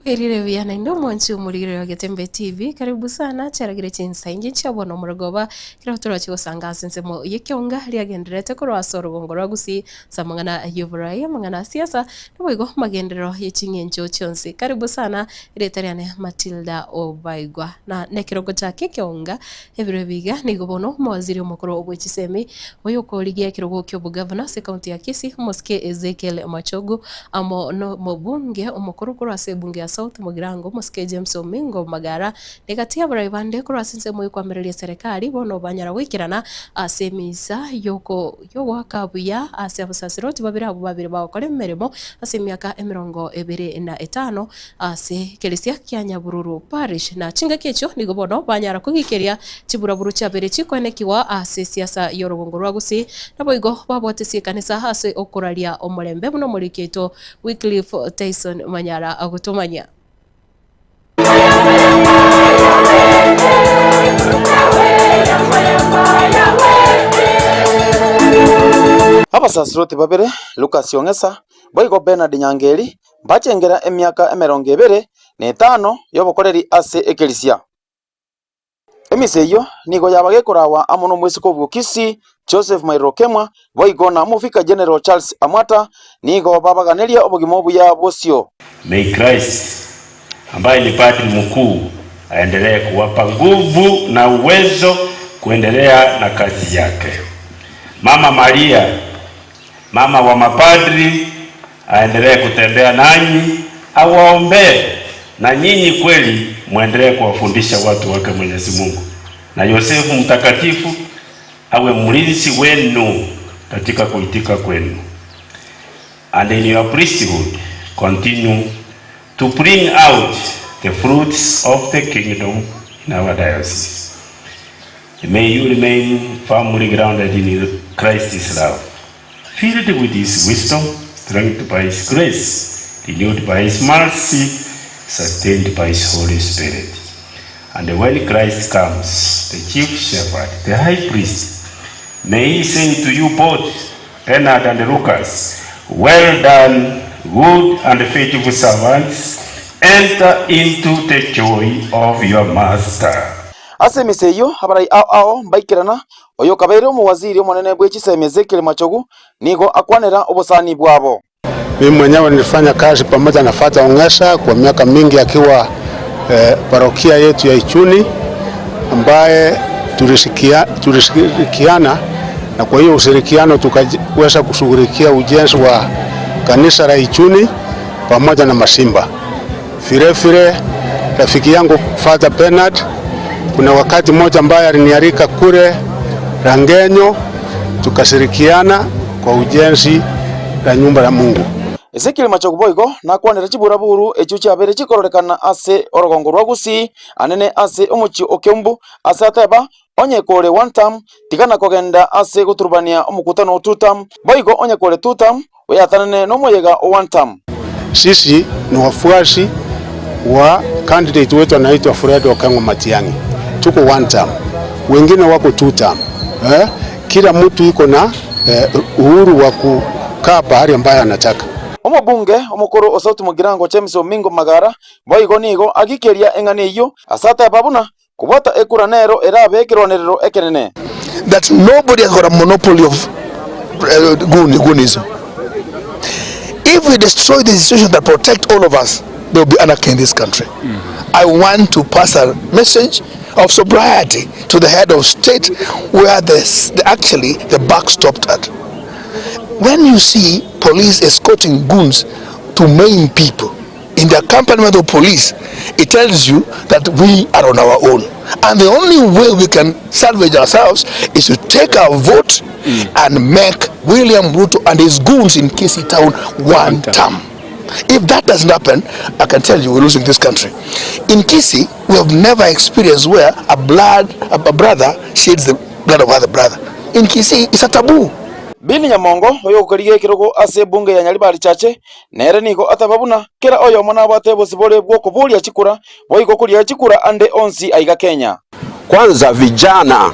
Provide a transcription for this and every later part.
Erire buya naende omwanchi omorigereria wa Getembe TV, karibu sana chiaragire chinsa inche chia bono omorogoba ekero toroche gosanga ase ensemo y'ekeonga riagendererete korwa ase orogongo rwa Gusii ase amang'ana y'oborai, amang'ana a siasa, naboigo amagenderero ye ching'encho chionsi. Karibu sana, erieta riane Matilda Obaigwa. Na nekero ngochaka ekeonga ebiro ebi iga nigo bono omowaziri omokoro bwe chisemi oyokorigia ekerogo ki'obogavana ase ekaunti ya Kisii omosike Ezekiel Machogu amo nomobunge omokoro korwa ase ebunge ya South Mugirango omosike James Omingo Magara Egati y'abarai bande korwa ase ensemo y'okoamereria eserekari bono banyara goikerana ase emisa y'ogoaka buya ase abasasiroti babere abwo babere bagokora emeremo ase emiaka emerongo ebere na etano ase ekeresia kia Nyabururu Parish. Na chingaki echio nigo bono banyara kogikeria chiburaburu chiabere chikoenekigwa ase esiasa y'orogongo rwa Gusii, naboigo babwatesie ekanisa ase okoraria omorembe buna omoriki oito Wycliffe Tyson Manyara agotomanyia. Abasasiroti babere, Lucas Ong'esa, boigo Bernard Nyangeri, mbachengera emiaka emerongo ebere na etano y'obokoreri ase ekerisia. Emisa eyio nigo yaba gekorawa amo nomoiseke obw'Okisi, Joseph Mairiro Kemwa, boigo na Omofika General Charles Amwata, nigo babaganeria obogima obuya bosio. May Christ ambaye ni Padri Mkuu aendelee kuwapa nguvu na uwezo kuendelea na kazi yake. Mama Maria, mama wa mapadri, aendelee kutembea nanyi, awaombee na nyinyi kweli mwendelee kuwafundisha watu wake Mwenyezi Mungu. Na Yosefu Mtakatifu awe mlinzi wenu katika kuitika kwenu. And in your priesthood continue to bring out the fruits of the kingdom in our diocese. May you remain firmly grounded in Christ's love, filled with his wisdom, strengthened by his grace, renewed by his mercy, sustained by his Holy Spirit. And when Christ comes, the chief shepherd, the high priest, may he say to you both, Bernard and Lucas, Well done, good and faithful servants, enter into the joy of your master. Ase emisa eyio abarai ao ao mbaikerana, oyokabeire omowaziri omonene bwe chisemi Ezekiel Machogu nigo akwanera obosani bwabo. Mimi mwenyewe nilifanya kazi pamoja na Father Ong'esa kwa miaka mingi akiwa eh, parokia yetu ya Ichuni ambaye tulishirikiana na kwa hiyo ushirikiano tukaweza kushughulikia ujenzi wa kanisa la Ichuni pamoja na Masimba. Vile vile rafiki yangu Father Bernard, kuna wakati mmoja ambaye alinialika kule Rangenyo tukashirikiana kwa ujenzi la nyumba ya Mungu. Ezekiel Machogu boigo nakwanera chiburaburu echio chiabeire chikororekana ase orogongo rwa Gusii, anene ase omochie o Kiambu, ase ateba, Onye kore one term, tigana kogenda ase goturubania omokutano o two term, boigo onye kore two term, oyatanane nomoyega o one term. Sisi ni wafuasi wa candidate wetu anaitwa Fred Okengo Matiang'i, tuko one term, wengine wako two term. Eh, kila mtu iko na eh, uhuru wa kukaa pahali ambayo anataka. Omobunge omokoro o South Mugirango James Omingo Magara boigo nigo agikeria eng'ana eyio ase ateba buna kobwata ekura nero erabe ekerwanerero ekenene. That nobody has got a monopoly of uh, goon, goonism. If we destroy the institutions that protect all of us, there will be anarchy in this country. I want to pass a message of sobriety to the head of state where the, the actually the buck stopped at. When you see police escorting goons to maim people in the accompaniment of police, it tells you that we are on our own. And the only way we can salvage ourselves is to take our vote and make William Ruto and his goons in Kisii town one term. If that doesn't happen, I can tell you we're losing this country. In Kisii, we have never experienced where a blood, a brother sheds the blood of other brother. In Kisii, it's a taboo. Billy Nyamongo, oyokorigia ekerogo ase ebunge ya Nyaribari Chache, nere nigo ateba buna kera oyomo nabwate obosibore bw'okoboria chikura, boigo koria chikura ande onsi aiga Kenya. Kwanza vijana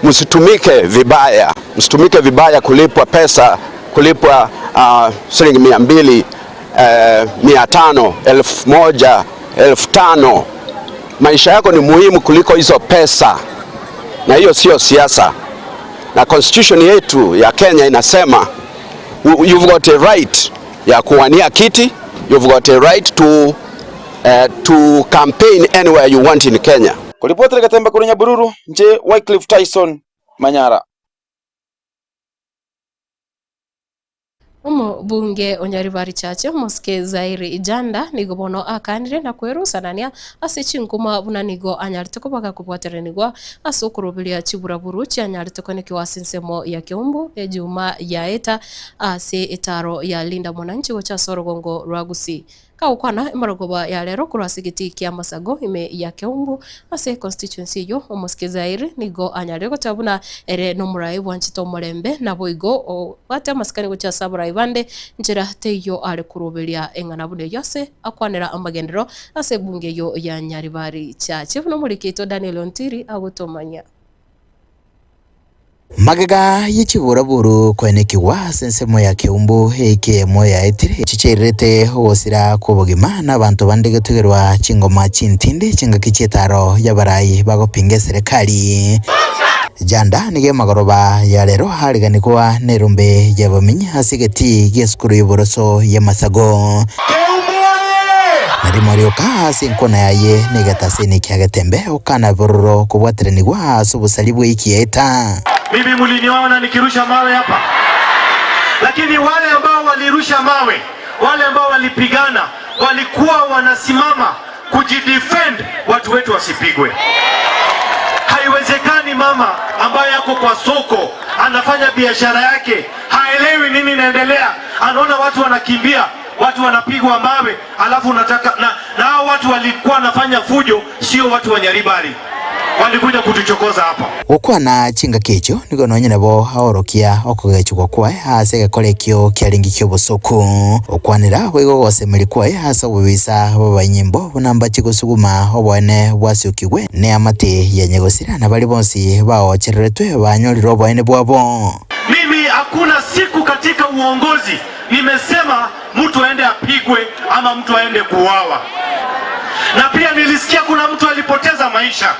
msitumike vibaya, msitumike vibaya kulipwa pesa, kulipwa shilingi 200. 500, 1000, 5000. Maisha yako ni muhimu kuliko hizo pesa, na hiyo sio siasa. Na constitution yetu ya Kenya inasema you've got a right ya kuwania kiti, you've got a right to campaign anywhere you want in Kenya. Koripotera egetembe korwa Nyabururu, inche Wycliffe Tyson Manyara. Omobunge o Nyaribari Chache, Omosike Zairi Janda, nigo bono akanire na kwerusanania ase chinkuma buna nigo anyarete koba gakobwateranigwa ase okoroberia chiburaburu chianyarete koenekiwa ase ensemo ya Keumbu ejuma yaeta ase etaro ya Linda Mwananchi gocha ase orogongo rwa Gusii. Kagokwana emarogoba ya rero korwa ase egetii kia Masago ime ya Keumbu ase econstituency eyio, Omosike Zaire nigo anyarire goteba buna ere nomorai bwanchete omorembe naboigo obwate amasikani gochia ase abarai bande nchera teiyo are koroberia eng'ana buna eyio ase akwanera amagenderero ase ebunge eyio ya Nyaribari Church. Buna omoriki oito Daniel Ontiri agotomanyia. Magega ye chiburaburu koenekigwa ase ensemo ya Keumbu eike eyemo yaetire, echi chiairerete ogosira kw'obogima na abanto bande gotegerwa chingoma chintindi chingaki chi'etaro y'abarai bagopinga eserekari. Janda nigo emagoroba ya rero ariganigwa nerombe y'abamenyi ase egetii gi'esukuru y'oboroso y'Emasago. Na rimo rioka ase enkwana yaye negetasini kia getembe okana bororo kobwateranigwa ase obosari bw'ekieta. Mimi muliniona nikirusha mawe hapa, lakini wale ambao walirusha mawe, wale ambao walipigana, walikuwa wanasimama kujidefend, watu wetu wasipigwe. Haiwezekani mama ambaye ako kwa soko anafanya biashara yake, haelewi nini inaendelea, anaona watu wanakimbia, watu wanapigwa mawe, alafu unataka na hao watu walikuwa wanafanya fujo, sio watu wa Nyaribari, walikuja kutuchokoza hapa. Gokwana chingaki echio nigo nonye nabo aorokia okogechigwa kwaye ase egekora ekio kiarenge ki'obosoku. Okwanera boigo ogosemeria kwaye ase obobisa bw'abanyimbo buna mbache gosuguma oboene bwasiokigwe neamate ya nyagosira na baria bonsi baochereretwe banyorire oboene bwabo. Mimi hakuna siku katika uongozi nimesema mtu aende apigwe ama mtu aende kuuawa. Na pia nilisikia kuna mtu alipoteza maisha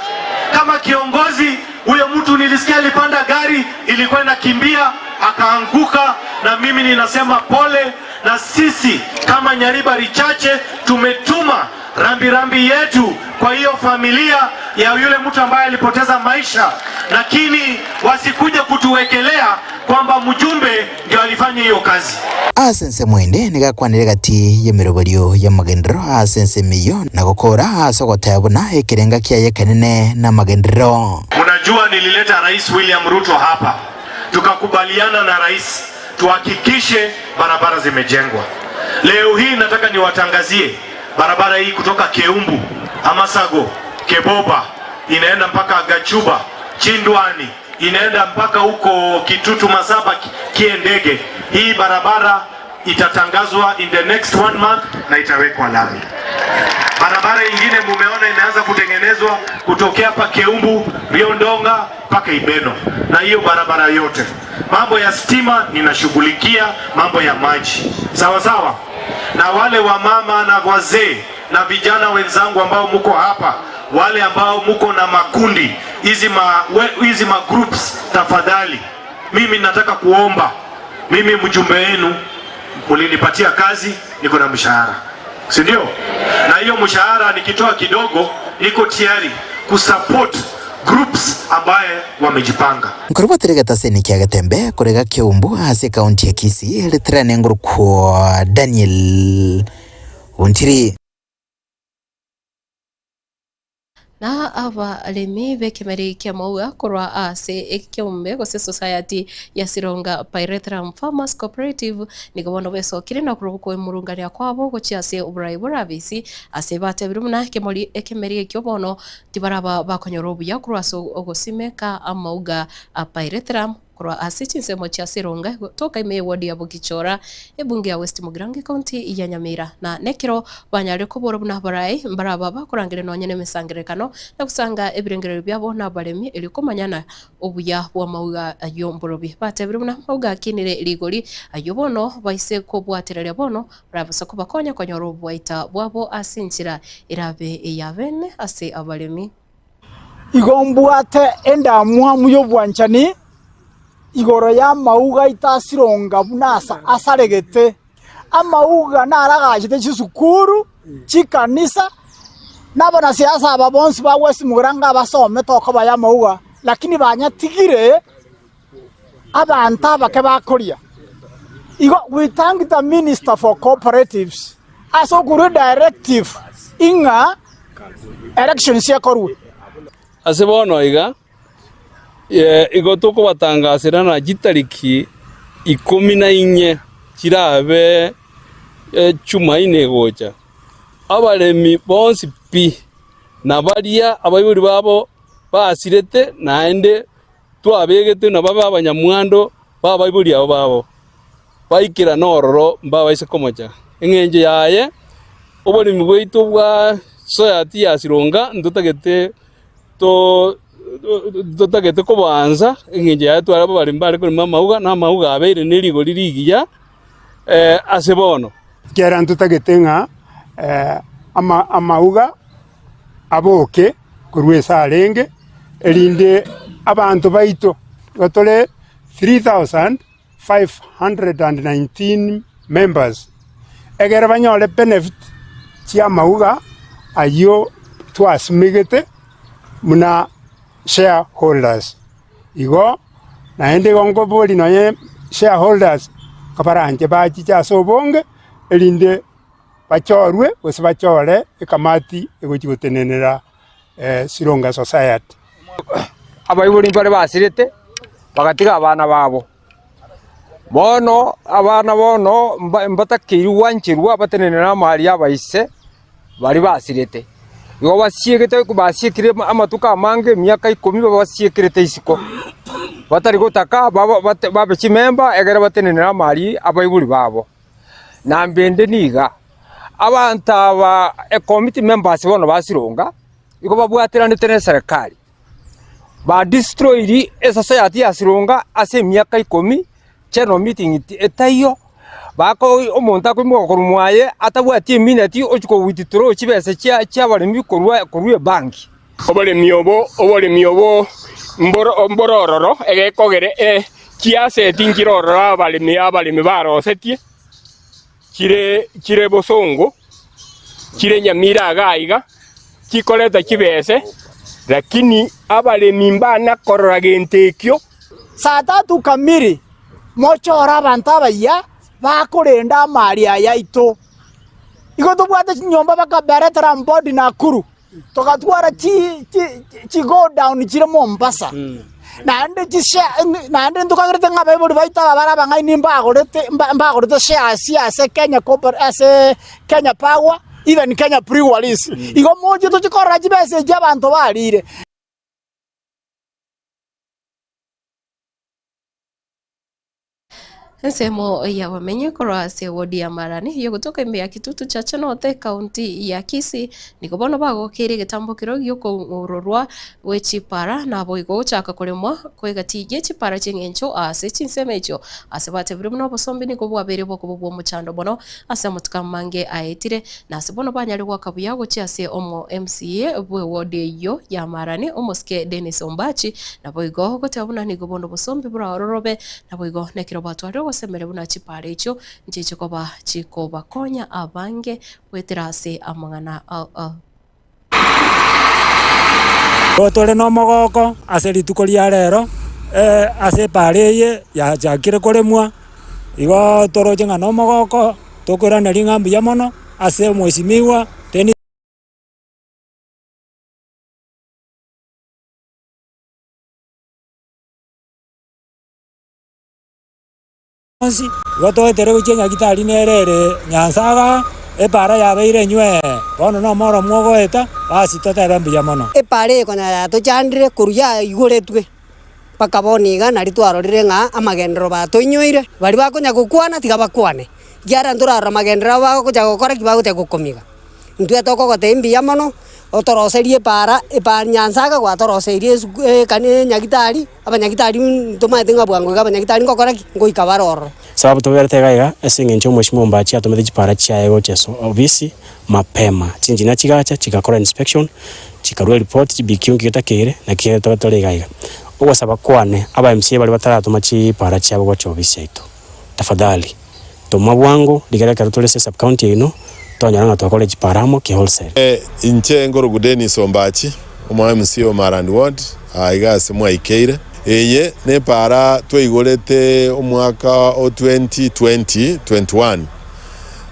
kama kiongozi. Huyo mtu nilisikia alipanda gari ilikuwa inakimbia akaanguka, na mimi ninasema pole. Na sisi kama Nyaribari Chache tumetuma rambirambi yetu kwa hiyo familia ya yule mtu ambaye alipoteza maisha, lakini wasikuja kutuwekelea kwamba mjumbe ndio alifanya hiyo kazi. Ase ensemo ende nigo akwanire gati y'emeroberio y'amagenderero ase ensemo eyio, na gokora ase ogoteba buna ekerenga kiaye ekenene namagenderero. Munajua nilileta Rais William Ruto hapa, tukakubaliana na rais tuhakikishe barabara zimejengwa. Leo hii nataka niwatangazie barabara hii kutoka Keumbu, Amasago, Keboba inaenda mpaka Gachuba, Chindwani inaenda mpaka huko Kitutu Masaba, Kiendege. Hii barabara itatangazwa in the next 1 month na itawekwa lami. Barabara ingine mumeona imeanza kutengenezwa kutokea hapa Keumbu, Riondonga mpaka Ibeno, na hiyo barabara yote. Mambo ya stima ninashughulikia, mambo ya maji sawa sawa. Na wale wa mama na wazee na vijana wenzangu ambao muko hapa, wale ambao muko na makundi hizi ma groups, tafadhali mimi nataka kuomba, mimi mjumbe wenu, mulinipatia kazi, niko na mshahara, si ndio? Na hiyo mshahara nikitoa kidogo, niko tayari kusupport groups ambaye wamejipanga. Nkorobotire getaseni kia Getembe korega Keumbu ase kaunti ya Kisii ritirane ngorokwo Daniel Ontiri. Na abaremi b'ekemeri kia maua korwa ase ekeumbe gose society ya Sironga Pyrethrum Farmers Cooperative nigo bono besokire na korwa kwemurungania kwabo gochia ase oborai borabisi ase batebire buna ekemori ekemeri ekio bono tibaraba bakonyora obuya korwa ase ogosimeka amauga a Pyrethrum. Korwa ase chinsemo chia Sironga gotoka ime y'ewodi ya Bokichora, ebunge ya West Mugirango ekaunti ya Nyamira. Na nekero banyarire kobora buna abarai mbaraba bakorangeria nonye nemesangererekano na gosanga ebirengererio biabo nabaremi erio komanyana obuya bw'amauga ayio mborobi. Batebire buna amauga akinire rigori ayio bono baise kobwatereria bono barabasa kobakonya konyora oboita bwabo ase enchera erabe eyabene ase abaremi. Igo mbwate endamwamu y'obwanchani igoro y'amauga aito asironga buna asaregete. Amauga naragachete chisukuru, chikanisa, na abanasiasa aba bonsi ba West Mugirango abasomete okoba y'amauga, lakini banyatigire abanto abake bakoria. Igo we thank the minister for cooperatives ase okorua edirective ing'a elections ekorwe. Ase bono iga, igo tokobatangasera na chitariki ikomi na inye chirabe Chumaine egocha, abaremi bonsi pi, na baria abaibori babo basirete naende twabegete ng'a babe abanyamwando b'abaibori abo babo, baikerane ororo mbabaise komocha. Engencho yaye, oboremi bwaito bwa soya tiyasironga, ntotagete to totagete koboansa, engencho yaye tware abaremi bare korema amauga, na amauga abeire ne rigori rigiya ase bono. Ekiagera ntotagete ng'a amauga aboke korwa ase arenge, erinde abanto baito, igo tore 3519 members, egere banyore benefit chi'amauga ayio twasimegete buna shareholders. Igo naende igo nkoboria nonye shareholders kabaranche bachiche ase obonge, erinde bachorwe gose bachore ekamati egochia gotenenera Sironga Society. Abaibori mbare basirete, bagatiga abana babo. Bono abana bono mbatakeirwe gwancherwa batenenere amari y'abaise baria basirete. Igo basiegete basiekire amatuko amange emiaka ikomi babasiekerete isiko, batari gotaka babe chimemba ekero batenenere amari abaibori babo. Na mbende niga, abanto aba ecommittee members bono ba Sironga, igo babwateranete na eserekari, ba destroyed esociety ya Sironga ase emiaka ikomi, general meeting etaiyo, bako omonto akoimoka korwa mwaye atabwati emineti ochia ko withdraw chibesa chia chiabaremi korwa korwa ebanki. Oboremi obo, oboremi obo mboro mboro ororo, egekogera e chiaseti nchire ororo abaremi abaremi barosetie, chire chire bosongo, chire nyamira iga iga, chikoreta chibese, lakini abaremi mbana korora gento ekio. Saa tatu kamiri mochore abanto abayia bakorenda amari aya aito. Igo tobwate chinyomba bakaberetera Mbodi Nakuru. Togatwara chigodown chire Mombasa, naende chishare naende ntokagerete ng'a abaibori baito aba bare abang'aini mbagorete mbagorete shares ase Kenya corpora ase Kenya Power, even Kenya Breweries. Igo moche tochie korora chibesa echio abanto barire. Ensemo y'abamenyi korwa ase ewodi ya Marani y'ogotoka ime ya Kitutu Chache North ekaunti ya Kisii nigo bono bagokeire egetambo kero gi'okong'urorwa gwe chipara naboigo gochaka koremwa kw'egati ye chipara chi'eng'encho ase chinsemo echio ase batebire buna obosombi nigo bwabeire bokoba bw'omochando mono ase amatuko amange aetire na ase bono banyare goaka buya gochia ase omo MCA bw'ewodi eyio ya Marani omosike Dennis Ombachi naboigo goteba buna nigo bono obosombi boraororobe Naboigo nekero batwarire ogosemeria buna chipara echio nchiche koba chikobakonya abange goetera ase amang'ana ao. Igo tore nomogooko ase rituko ria rero, ase epaara eye yachakire koremwa, igo toroche ng'a nomogooko, tokoiraneria ng'a mbuya mono ase omwesimigwa Denis. Onsi, igo toetere gochia Nyagitari nere ere Nyansaga, epaara yabeire enywe, bono nomoro mwogoeta, basi totebe mbuya mono. Epaara eye konya yatochandire korwa yaigoretwe. Mpaka bono iga nario twarorire ng'a amagenderero batoinyoire, baria bakonya gokwana tiga bakwane, ekiagera ntorarora amagenderero abo bagocha gokora ki bagocha gokomiga. Intwe tokogotebia mbuya mono, otoroserie epaara, epaara Nyansaga gwatoroseirie esuku ekani enyagitari, abanyagitari ntomaete ng'a bwango iga abanyagitari ngokora ki? Ngoika bare ororo. Sababu toberete iga iga, ase eng'encho omweshimiwa Ombachi atomete chipara chiaye gocha ase obisi mapema, chinchina chigacha chigakora inspection, chikarua eripoti chibikio nki getakeire, naki kere tobe tore iga iga. Ogosaba kwane, aba MCA baria bataratoma chipara chiabo gocha obisi yaito, tafadhali toma bwango rigereria ekero tore ase esub county yaino, tonyora ng'a twakorire chipara amo ki wholesale. Inche nkorokwa Dennis Ombachi, omo MCA o Marani Ward, aa iga ase mwaikeire. Eye nepaara twaigorete omwaka o 2020, 21,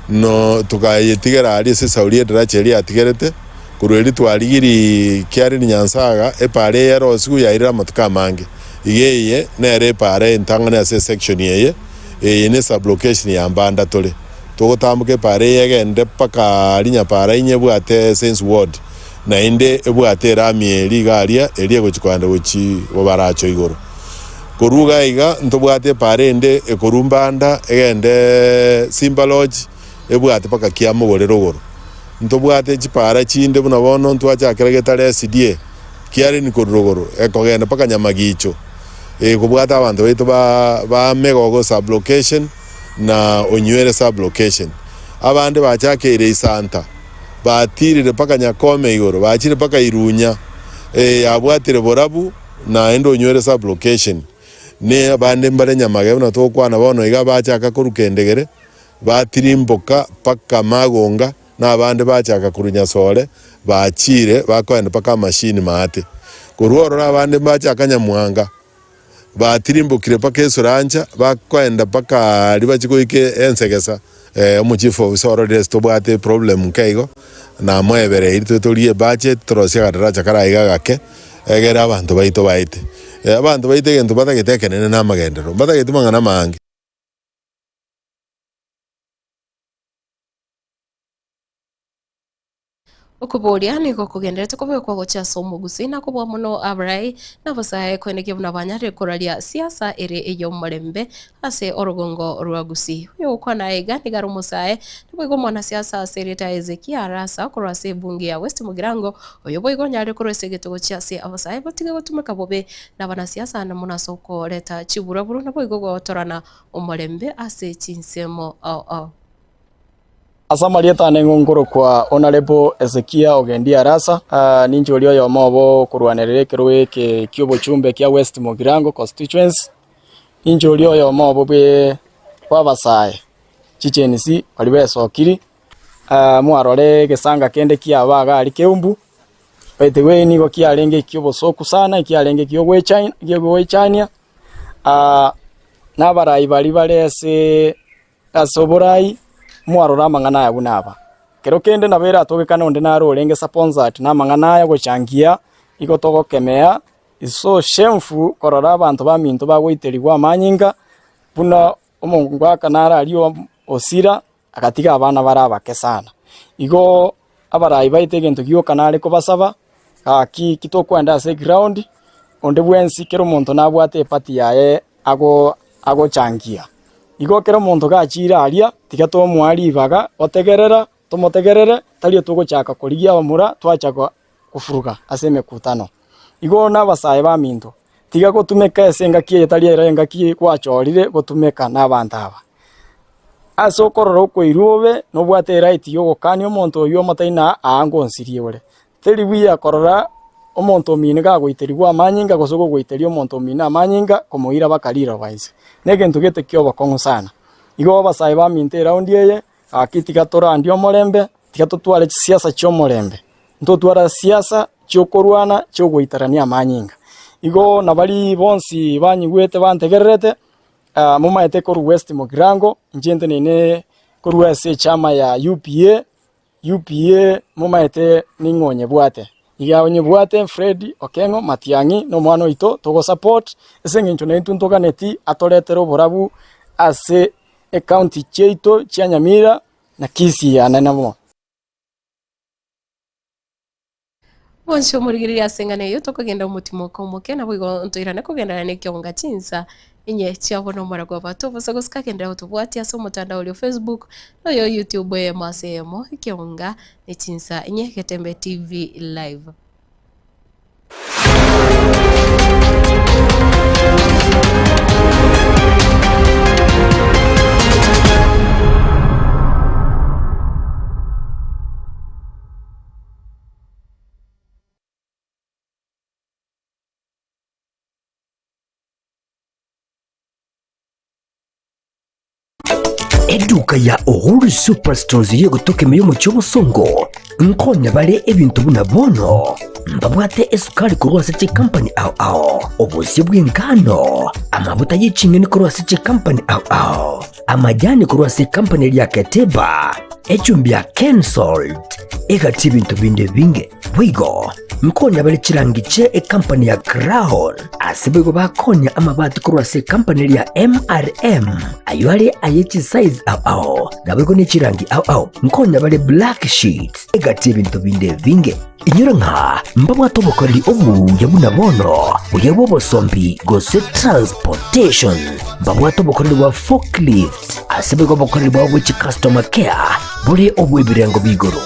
no tokayetigera aria ase esauri edaracha eria yatigerete, korwa erio twarigirie kiareri Nyansaga, epaara eye erosigwe yairire amatuko amange. Iga eye nere epaara entang'ani ase esection eye, eye ne sublocation ya Mbanda tore. Togotamboka epaara eye egende mpaka aria Nyapaara inye ebwate Saints Ward, naende ebwate erami eria iga aria, eria egochia kogenda gochia bobaracho igoro. Korwa iga iga ntobwate epaara ende ekorwa Mbanda egende Simba Lodge ebwate mpaka Kiamogore rogoro. Ntobwate chipaara chinde buna bono ntwachakera Getare SDA, Kiareni korwa rogoro ekogenda mpaka Nyamagicho, ekobwata abanto baito ba ba Megogo sub-location na Onywere sub-location. Abande bachakeire Isanta, batirire mpaka Nyakome igoro, bachire mpaka Irunya, yabwatire Borabu naende Onywere sub-location. Ne abande mbare Nyamage buna togokwana bono iga bachaka korwa Kendegere, batirimboka mpaka Magonga, na abande bachaka korwa Nyasore, bachiire bakoenda mpaka Amashini maate. Korwa ororo abande mbachaka Nyamwanga, batirimbokire mpaka Esurancha, bakoenda mpaka aria bachia goika Ensegesa, omochief officer ororire ase tobwate eproblem nke igo, namoebereirie twe torie ebudget torosie agadaracha kare aiga gake, egere abanto baito baete. Abanto baito egento batagete ekenene na amagenderero, mbatageti mang'ana amange. Okoboria nigo kogenderete kobekwa gochia ase omogusii na kobua mono abarai na abasae koenekia buna banyarire koraria siasa ere ey'omorembe ase orogongo rwa Gusii. Oyogokwana aiga nigo are omosae naboigo omwanasiasa ase erieta Hezekia Arasa korwa ase ebunge ya West Mugirango oyo boigo onyarire korwa esegete gochia ase abasae batige gotumeka bobe na abanasiasa na mono ase okoreta chiburaburu naboigo gotorana omorembe ase chinsemo ao ao. Ase amarieta ane nigo nkorokwa Honourable Hezekia Ogendia Arasa, ninche oria oyomo obo okorwanerera ekerogo eke ki'obochumbe kia West Mugirango Constituency, ninche oria oyomo obo bwe bw'abasae chi-Gen Z baria besokiri, mwarora egesanga kende kiaba iga aria Keumbu, by the way nigo kiarenge eki'obosoku sana ekiarenge eki'ogoecha eki'ogoechania, na abarai baria bare ase. Ase oborai mwarora amang'ana aya buna aba. Kero kende nabo eratogekane onde nare orenge sponsored namang'ana aya gochangia igo togokemea is so shameful korora abanto baminto bagoiterigwa amanyinga buna omongwaka nare aria osira agatiga abana bare abake sana. Igo abarai baito egento gioka nare kobasaba gaki ki tokoenda ase eground onde bwensi kera omonto nabwate eparty yaye ago agochangia. Igo ekero omonto gachiire aria, tiga tomoa ribaga gotegerera, tomotegerere, tari togochaka korigia abamura twachaka kofuruga ase emekutano. Igo nabasae baminto, tiga gotumeka ase engaki eye tari ere engaki gwachorire gotumeka nabanto aba. Ase okorora okoirwa obe, nobwate eright yogokania omonto oyio omotebi na aa ngonsirie ore. Teri buya korora omonto omino gagoiterigwa amanyinga gose gogoiteria omonto omino amanyinga komoira baka riroba inse. Negento gete ki'obokong'u sana. Igo abasae baminto eraundi eye, gaki tiga torandie omorembe, tiga totware chisiasa chi'omorembe. Ntotwara siasa chi'okorwana chi'ogoitarania amanyinga. Igo nabari bonsi banyigwete bantegererete, momaete korwa West Mugirango, inche nteneine korwa ase echama ya UPA, UPA momaete ning'o onyebwate? Iga onyebwate Fred Okeng'o Matiang'i na omwana oito togo support ase eng'encho naintwe ntoganeti atoretere oborabu ase ecounty chiaito chia Nyamira na Kisii anene mono. Bonsi omorigereria ase eng'ana eyio tokogenda omotimoko omoke, naboigo ntoirane kogenderera nekeonga chinsa inye chiabo nomoragwa Tobosa gosika genderera gotobwatia ase omotandao oria o Facebook na oyo o YouTube eyemo ase eyemo ekeonga ne chinsa inye Getembe TV Live. Eduka ya Uhuru Superstores y'egotoka ime y'omochie obosongo nkonya bare ebinto buna bono mbabwate esukari korwa ase chikampani ao ao, obosie bw'engano, amabuta ye ching'eni korwa ase chikampani ao ao, amajani korwa ase ekampani eria ya Keteba, echumbi ya Kensalt, egati ebinto binde ebinge. Boigo nkonya bare chirangi chie ekampani ya Crown, ase boigo bakonya amabati korwa ase ekampani eria ya MRM, ayio are aye chisize ao ao, naboigo ne chirangi ao ao. Nkonya bare black sheets, egati ebinto binde ebinge. Inyora ng'a mbabwate obokoreri obuya buna bono, buya bw'obosombi gose transportation. Mbabwate obokoreri bwa forklift, ase boigo obokoreri bwabo bwe chicustomer care bore obw'ebirengo b'igoro.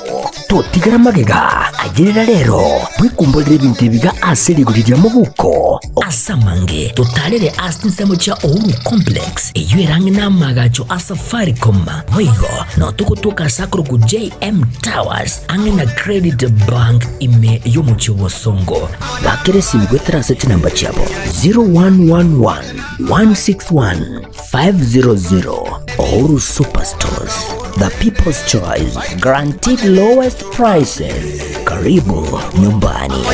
Totigera magega, ayerera rero, bwekumborere ebinto ebiga ase rigori ria mobuko. Ase amange totarere ase chinsemo chia Uhuru Complex, eyio ere ang'e n'amaagacho a Safaricom. Boigo nao togotoka ase akorokwa JM Towers ang'e na Credit Bank ime y'omochie o Bosongo. Bakera esimi goetera ase chinamba chiabo 0111 161 500. Uhuru Superstores, the people's choice, guaranteed lowest prices. Karibu nyumbani.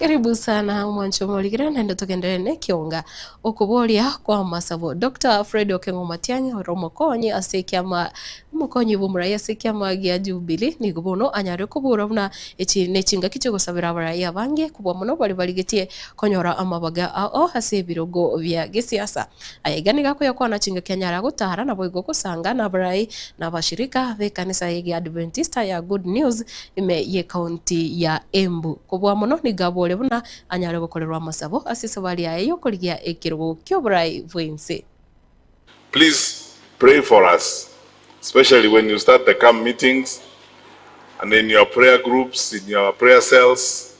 Karibu sana omwancho omorigere naende togenderere nekionga okoboria kwa amasabo. Doctor Fred Okengo Matiang'i ore omokonyi ase ekiama omokonyi bw'omorai ase ekiama gia Jubilee nigo bono anyare kobora buna echi nechingaki chiogosabera abarai abange kobua mono baria barigetie konyora amabaga ao ase ebirogo bia gesiasa. Aya iga nigo akoyakwana chingaki anyare gotara naboigo gosanga nabarai na abashirika b'ekanisa y'Egeadventista ya Good News ime y'Ekaunti ya Embu. Kobua mono nigo abore buna anyare gokorerwa amasabo ase esabari yaye y'okorigia ekerogo ki'oborai bw'ense. Please pray for us especially when you start the camp meetings and in your prayer groups, in your prayer cells,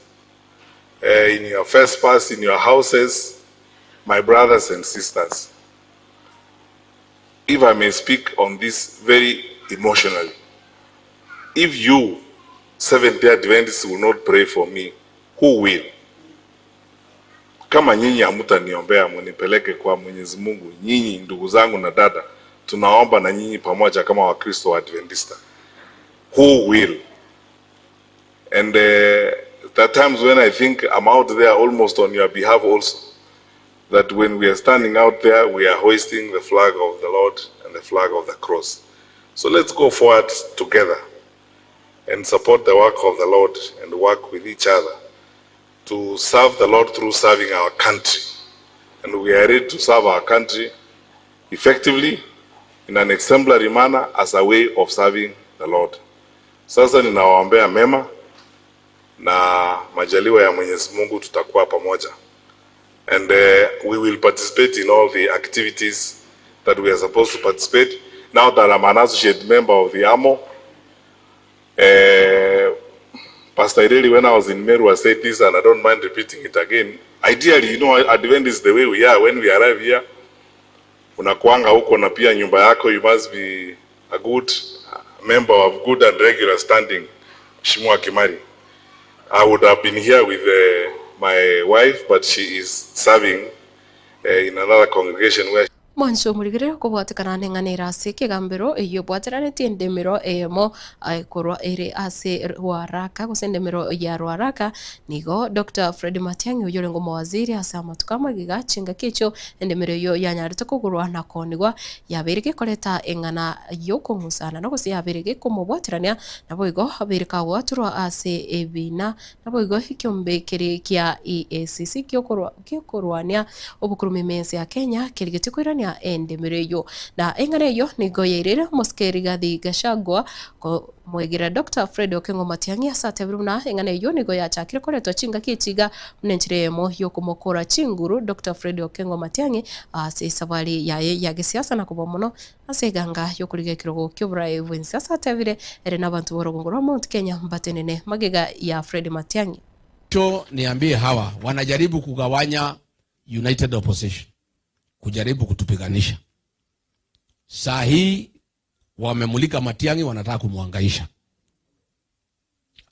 in your first pass, in your houses, my brothers and sisters. If I may speak on this very emotionally, if you Seventh Day Adventists will not pray for me, who will? Kama nyinyi hamutaniombea munipeleke kwa Mwenyezi Mungu, nyinyi ndugu zangu na dada, tunaomba na nyinyi pamoja kama Wakristo wa Adventista. Who will? And there are times when I think I'm out there almost on your behalf also. That when we are standing out there, we are hoisting the flag of the Lord and the flag of the cross. So let's go forward together and support the work of the Lord and work with each other to serve the Lord through serving our country. And we are ready to serve our country effectively in an exemplary manner as a way of serving the Lord. Sasa ninawaombea mema na majaliwa ya Mwenyezi Mungu tutakuwa pamoja. And we will participate in all the activities that we are supposed to participate. Now that I'm an associate member of the AMO, Pastor Ireri, when I was in Meru, I said this, and I don't mind repeating it again. Ideally, Advent is the way we are. When we arrive here, unakuanga huko na pia nyumba yako, you must be a good member of good and regular standing. Mheshimiwa Kimari. I would have been here with my wife, but she is serving in another congregation where Mwanche omorigere okobwatekana neng'ana ere ase ekegambero eyio ebwateranetie endemero eyemo korwa ere ase Ruaraka gose endemero ya Ruaraka nigo Doctor Fred Matiang'i oyio orenge omowaziri ase amatuko amagega chingaki echio endemero eyio yanyarete kogorwa na koonigwa yabeire gekoreta eng'ana yokong'usana na gose yabeire gekomobwaterania naboigo abeire kagwaturwa ase ebina Naboigo ekiombe keria kia EACC gi'okorwania obokurume ime ense ya Kenya kerigetie koirania endemero eyio. Na eng'ana eyio nigo yairire omosike Rigathi Gachagua komoegera Doctor Fred Okengo Matiang'i ase atebire buna eng'ana eyio nigo yachakire koretwa chingaki echi iga buna enchera eyemo y'okomokora chinguru Doctor Fred Okengo Matiang'i ase esabari yaye ya gesiasa na koba mono Ase eganga y'okorigia ekerogo ki'oboraai bw'ense ase atebire, ere na abanto b'orogongo rwa Mount Kenya mbatenene magega ya Fred Matiang'i. Cho niambie hawa wanajaribu kugawanya United Opposition, kujaribu kutupiganisha. Saa hii wamemulika Matiang'i, wanataka kumwangaisha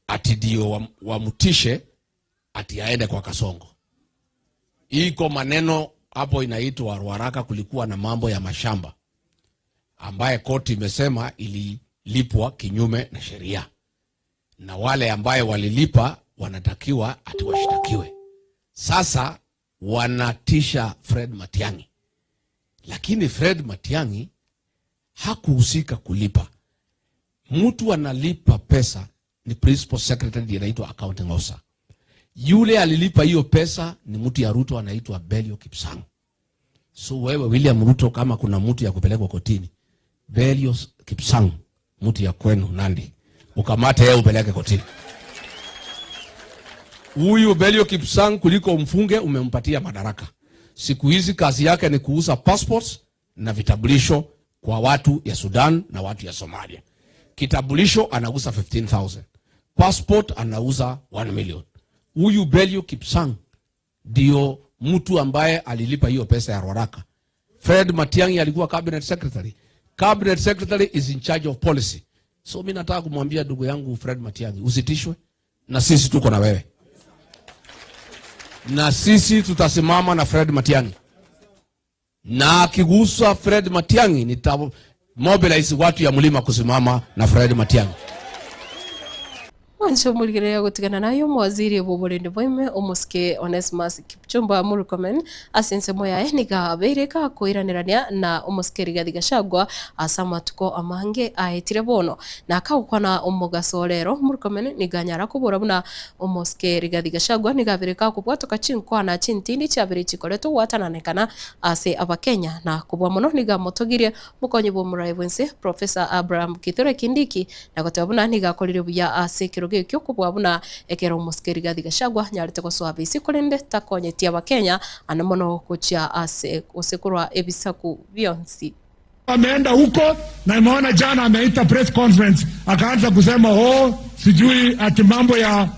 ati ndio wamtishe ati aende kwa Kasongo. Iko maneno hapo inaitwa Ruaraka, kulikuwa na mambo ya mashamba ambaye koti imesema ililipwa kinyume na sheria, na wale ambaye walilipa wanatakiwa ati washtakiwe. Sasa wanatisha Fred Matiang'i, lakini Fred Matiang'i hakuhusika kulipa. Mtu analipa pesa ni principal secretary ndiye anaitwa accounting officer. Yule alilipa hiyo pesa ni mtu ya Ruto anaitwa Belio Kipsang. So wewe William Ruto, kama kuna mtu ya kupelekwa kotini, Belio Kipsang, mtu ya kwenu Nandi, ukamate yeye upeleke kotini. Huyu Belio Kipsang kuliko umfunge, umempatia madaraka. Siku hizi kazi yake ni kuuza passports na vitambulisho kwa watu ya Sudan na watu ya Somalia. Kitambulisho anauza 15,000. Passport anauza 1 million. Huyu Belio Kipsang ndio mtu ambaye alilipa hiyo pesa ya Ruaraka. Fred Matiang'i alikuwa cabinet secretary. Cabinet secretary is in charge of policy. So mimi nataka kumwambia ndugu yangu Fred Matiang'i, usitishwe na sisi tuko na wewe. Na sisi tutasimama na Fred Matiang'i. Na akigusa Fred Matiang'i nita mobilize watu ya mlima kusimama na Fred Matiang'i. Mwanche omorigereria gotigana naye omowaziri bw'oborendi bwaime omosike Onesmus Kipchumba Murkomen ase ensemo yaye nigo abeire gakoiranerania na omosike Rigathi Gachagua ase amatuko amange aetire bono. Na akagokwana omogaso rero Murkomen nigo anyara kobora buna omosike Rigathi Gachagua nigo abeire gakobwatoka chinkwana chintindi chiabeire chikoretwe gwatananekana ase abakenya na kobua mono nigo amotogirie Mokonyi bw'omoraai bw'ense, Professor Abraham Kithure Kindiki, na goteba buna nigo akorire buya ase ekerogo ekio kobua buna ekero omosike Rigathi Gachagua anyarete gosoa abisi korende takonyetie abakenya ande mono gochia ase gose korwa ebisaku bionsi. Ameenda huko na nimeona jana ameita press conference akaanza kusema oh, sijui ati mambo ya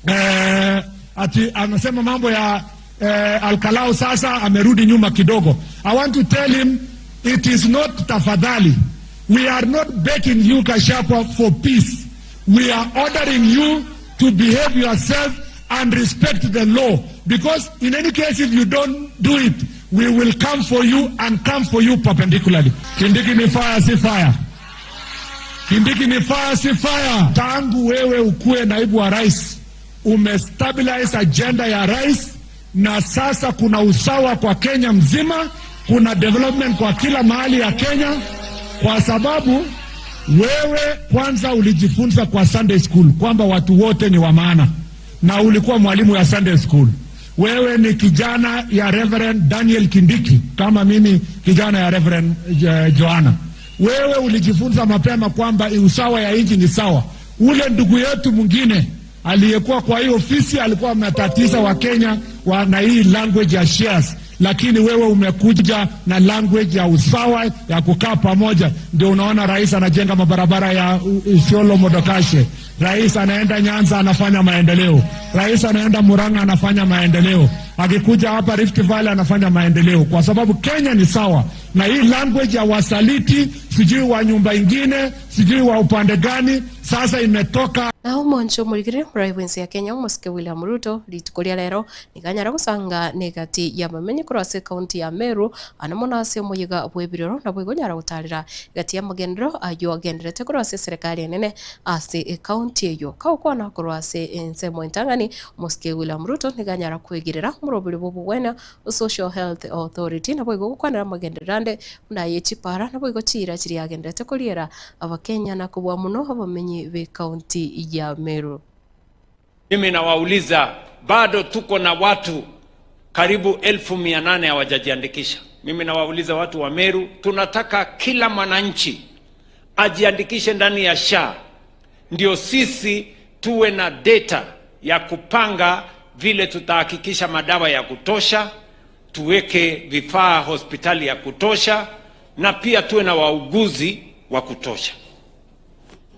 eh, ati anasema mambo ya eh, Alkalau sasa amerudi nyuma kidogo. I want to tell him it is not tafadhali. We are not begging you Gachagua for peace. We are ordering you to behave yourself and respect the law because in any case if you don't do it we will come for you and come for you perpendicularly. Kindiki ni fire si fire? Kindiki ni fire si fire? Tangu wewe ukuwe naibu wa rais umestabilize agenda ya rais, na sasa kuna usawa kwa Kenya mzima, kuna development kwa kila mahali ya Kenya, kwa sababu wewe kwanza ulijifunza kwa Sunday school kwamba watu wote ni wa maana, na ulikuwa mwalimu ya Sunday school. Wewe ni kijana ya Reverend Daniel Kindiki kama mimi kijana ya Reverend Joanna. Wewe ulijifunza mapema kwamba usawa ya nchi ni sawa. Ule ndugu yetu mwingine aliyekuwa kwa hii ofisi alikuwa ametatiza wa Kenya wa na hii language ya shares, lakini wewe umekuja na language ya usawa ya kukaa pamoja. Ndio unaona rais anajenga mabarabara ya Isiolo Modokashe, rais anaenda Nyanza anafanya maendeleo, rais anaenda Murang'a anafanya maendeleo, akikuja hapa Rift Valley anafanya maendeleo, kwa sababu Kenya ni sawa. Na hii language ya wasaliti sijui wa nyumba ingine, sijui wa upande gani, sasa imetoka. Na omonche omorigire omorai bw'ense ya Kenya omosike William Ruto rituko ria rero nigo anyare gosanga negati y'abamenyi korwa ase ekaunti ya Meru ande mono ase omoyega bw'ebirero naboigo onyara gotarera egati y'amagenderero ayio agendererete korwa ase eserekari enene ase ekaunti eyio. Kagokwana korwa ase ensemo entang'ani omosike William Ruto nigo anyara kwegerera omoroberi bw'obogwenia o Social Health Authority naboigo gokwanera amagenderero ande buna aye chipara naboigo chiira chiria agendererete koriera Abakenya na kobua mono abamenyi b'ekaunti ya Meru. Mimi nawauliza bado tuko na watu karibu 800,000 hawajajiandikisha. Mimi nawauliza watu wa Meru, tunataka kila mwananchi ajiandikishe ndani ya SHA, ndio sisi tuwe na data ya kupanga vile tutahakikisha madawa ya kutosha, tuweke vifaa hospitali ya kutosha, na pia tuwe na wauguzi wa kutosha.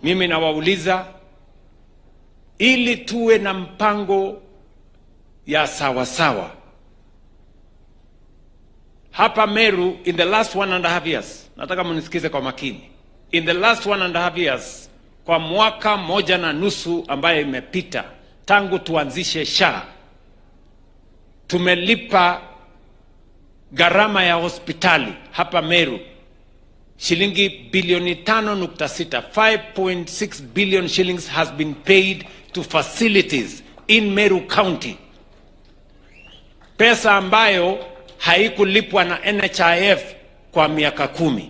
Mimi nawauliza ili tuwe na mpango ya sawasawa hapa Meru. In the last 1.5 years, nataka mnisikize kwa makini. In the last 1.5 years, kwa mwaka moja na nusu ambayo imepita tangu tuanzishe SHA, tumelipa gharama ya hospitali hapa Meru shilingi bilioni 5.6, 5.6 billion shillings has been paid to facilities in Meru County, pesa ambayo haikulipwa na NHIF kwa miaka 10.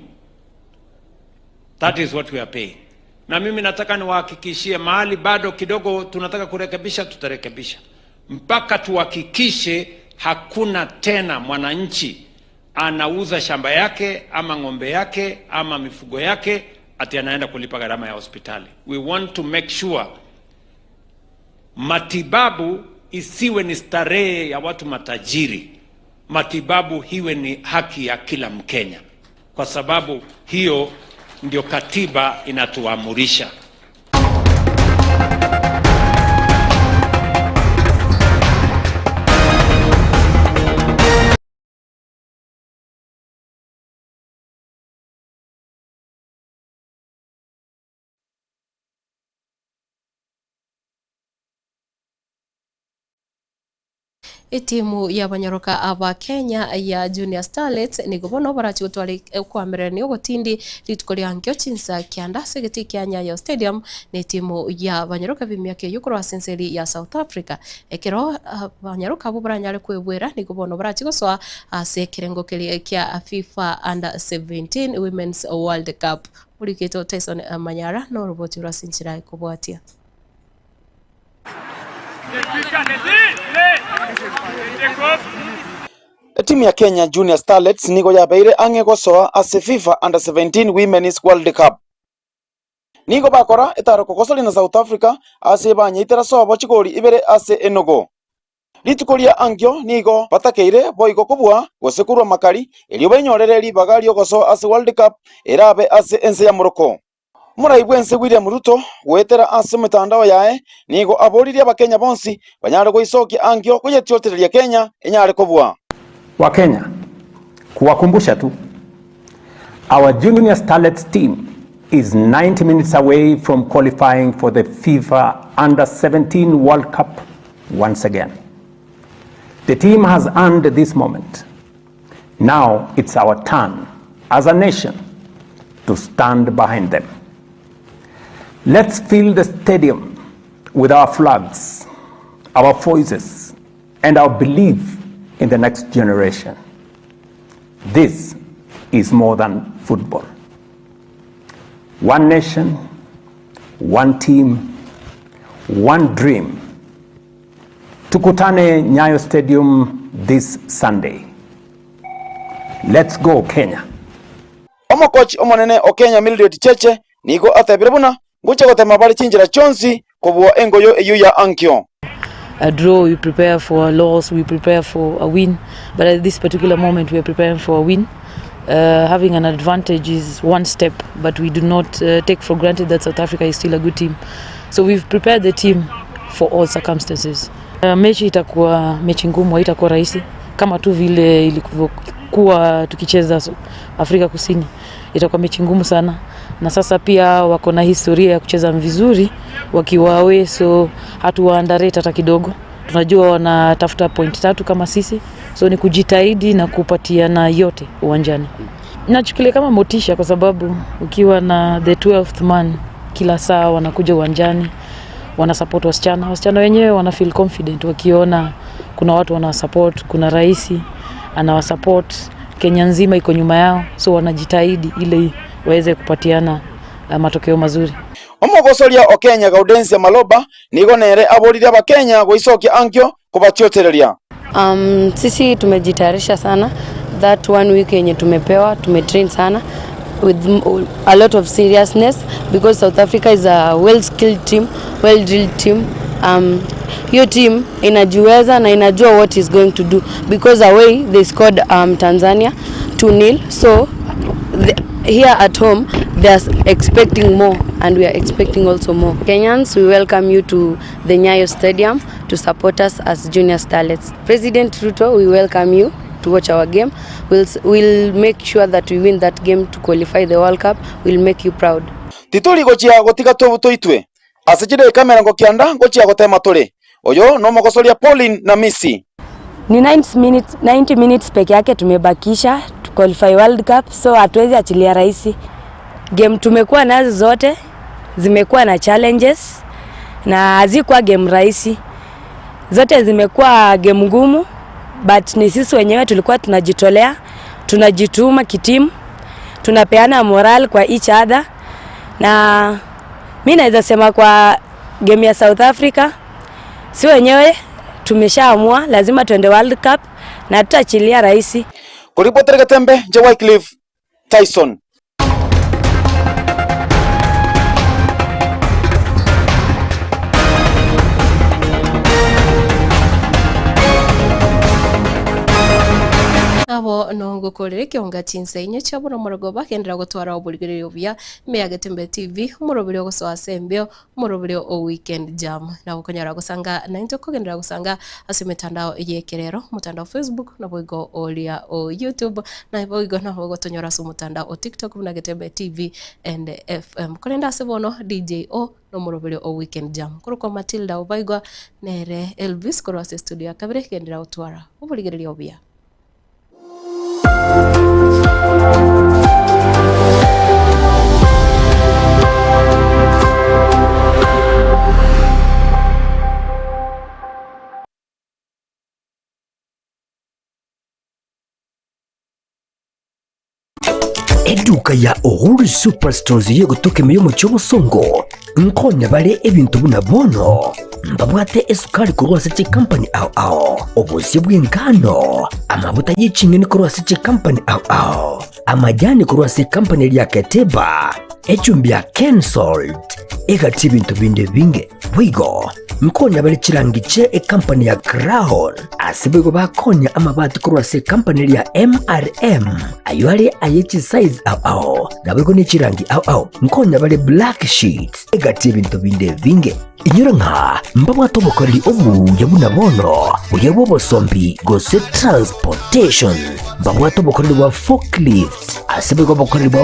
That is what we are paying. Na mimi nataka niwahakikishie mahali bado kidogo tunataka kurekebisha, tutarekebisha mpaka tuhakikishe hakuna tena mwananchi anauza shamba yake ama ng'ombe yake ama mifugo yake ati anaenda kulipa gharama ya hospitali. We want to make sure matibabu isiwe ni starehe ya watu matajiri, matibabu hiwe ni haki ya kila Mkenya, kwa sababu hiyo ndio katiba inatuamurisha. Etimu y'abanyoroka aba Kenya ya Junior Starlets nigo bono barachi gotwara okoamererania ogotindi rituko ria nkio chinsa kianda ase egetii kia Nyayo Stadium na etimu y'abanyoroka b'emiaka eyio korwa ase enseri ya South Africa. Ekero abanyaroka abwo baranyare kwebwera nigo bono barachi gosoa ase ekerengo keria kia FIFA Under 17 Women's World Cup. Oriketwe Tyson Manyara noroboti rwa ase enchera ekobwatia. Etimu ya Kenya Junior Starlets nigo yabeire ang'e gosoa ase FIFA Under 17 Women's World Cup. Nigo bakora etaroko gosoria na South Africa ase banyeitera sobo chigori ibere ase enogo. Rituko ria ankio nigo batakeire boigo kobua gose korwa makari erio bainyorere ribaga riogosoa ase World Cup erabe ase ense ya Morocco. Omorai bw'ense William Ruto goetera ase emetandao yaye nigo aboririe abakenya bonsi banyare goisokia ankio koyetiotereria Kenya enyare kobua. Wakenya, kuwakumbusha tu, our Junior Starlets team is 90 minutes away from qualifying for the FIFA Under 17 World Cup once again. The team has earned this moment. Now it's our turn as a nation to stand behind them. Let's fill the stadium with our flags, our voices, and our belief in the next generation. This is more than football. One nation, one team, one dream. Tukutane Nyayo Stadium this Sunday. Let's go Kenya. Omokochi omonene o Kenya Mildred Cheche nigo atebire buna ngochia gotema bare chinchera chionsi kobua engoyo eyio ya ankio. A draw, we prepare for a loss, we prepare for a win, but at this particular moment we are preparing for a win. Having an advantage is one step, but we do not take for granted that South Africa is still a good team. So we've prepared the team for all circumstances. Mechi itakuwa mechi ngumu, haitakuwa rahisi kama tu vile ilivyo tumekuwa tukicheza Afrika Kusini. Itakuwa mechi ngumu sana, na sasa pia wako na historia ya kucheza vizuri wakiwa away, so hatuwa underrate hata kidogo. Tunajua wanatafuta point tatu kama sisi, so ni kujitahidi na kupatiana yote uwanjani. Nachukulia kama motisha kwa sababu ukiwa na the 12th man kila saa wanakuja uwanjani wanasupport wasichana. Wasichana wenyewe wana feel confident wakiona kuna watu wanawasupport, kuna rais anawasupport, Kenya nzima iko nyuma yao, so wanajitahidi ili waweze kupatiana matokeo mazuri. Omogosoria o Kenya Gaudensia Maloba nigo nere aboririe Abakenya goisokia ankio kobachiotereria. Sisi tumejitayarisha sana that one week yenye tumepewa, tumetrain sana with a lot of seriousness because South Africa is a well skilled team, well drilled team. Hiyo team inajiweza na inajua what is going to do because away they scored Tanzania 2-0, so here at home they are expecting more and we are expecting also more. Kenyans, we welcome you to the Nyayo Stadium to support us as Junior Starlets. President Ruto, we welcome you to watch our game. We'll make sure that we win that game to qualify the World Cup. We'll make you proud. Tituri gochia gotiga tobutoitwe ase chidakika emerongo kianda gochia gotema tore oyo nomogosoria Pauline na Missy. Ni 90 minutes, 90 minutes peke yake tumebakisha to qualify World Cup, so hatuwezi achilia rahisi. Game tumekuwa nazo zote zimekuwa na challenges na hazikuwa game rahisi, zote zimekuwa game ngumu, but ni sisi wenyewe tulikuwa tunajitolea, tunajituma kitimu, tunapeana moral kwa each other. Na mi naweza sema kwa game ya South Africa, si wenyewe tumeshaamua lazima tuende World Cup na tutaachilia rahisi. Kuripotere Getembe, nche Wycliffe Tyson. Nabo nongokorere ekionga chinsa inye chia bono omorogoba genderera gotwara oborigereria obuya ime ya Getembe TV omoroberi ogosoa ase embeo omoroberi o weekend jam. Nabo okonyora gosanga naintwe kogenderera gosanga ase emetandao eye ekerero omotandao Facebook naboigo oria o YouTube naboigo nabo ogotonyora ase omotandao o TikTok buna Getembe TV and FM. Korende ase bono DJ O nomoroberi o weekend jam. Korokwa Matilda Obaigwa nere Elvis korwa ase estudio ya kabere genderera gotwara oborigereria obuya. Eduka ya Uhuru Superstores y'egotoka ime y'omochie obosongo nkonya bare ebinto buna bono mbabwate esukari korwa ase chikampani ao ao, obosie bw'engano, amabuta ye ching'eni korwa ase chikampani ao ao, amajani korwa ase ekampani eria Keteba, echumbi ya Kensalt, egati ebinto binde ebinge. Boigo nkonya bare chirangi chie ekampani ya Crown, ase boigo bakonya amabati korwa ase ekampani eria MRM, ayio are aye chisize ao ao, naboigo ne chirangi ao ao. Nkonya bare black sheets, egati ebinto binde ebinge. Inyora ng'a mbabwate obokoreri obuya buna bono, buya bw'obosombi gose transportation. Mbabwate obokoreri bwa forklift, ase boigo obokoreri bwa.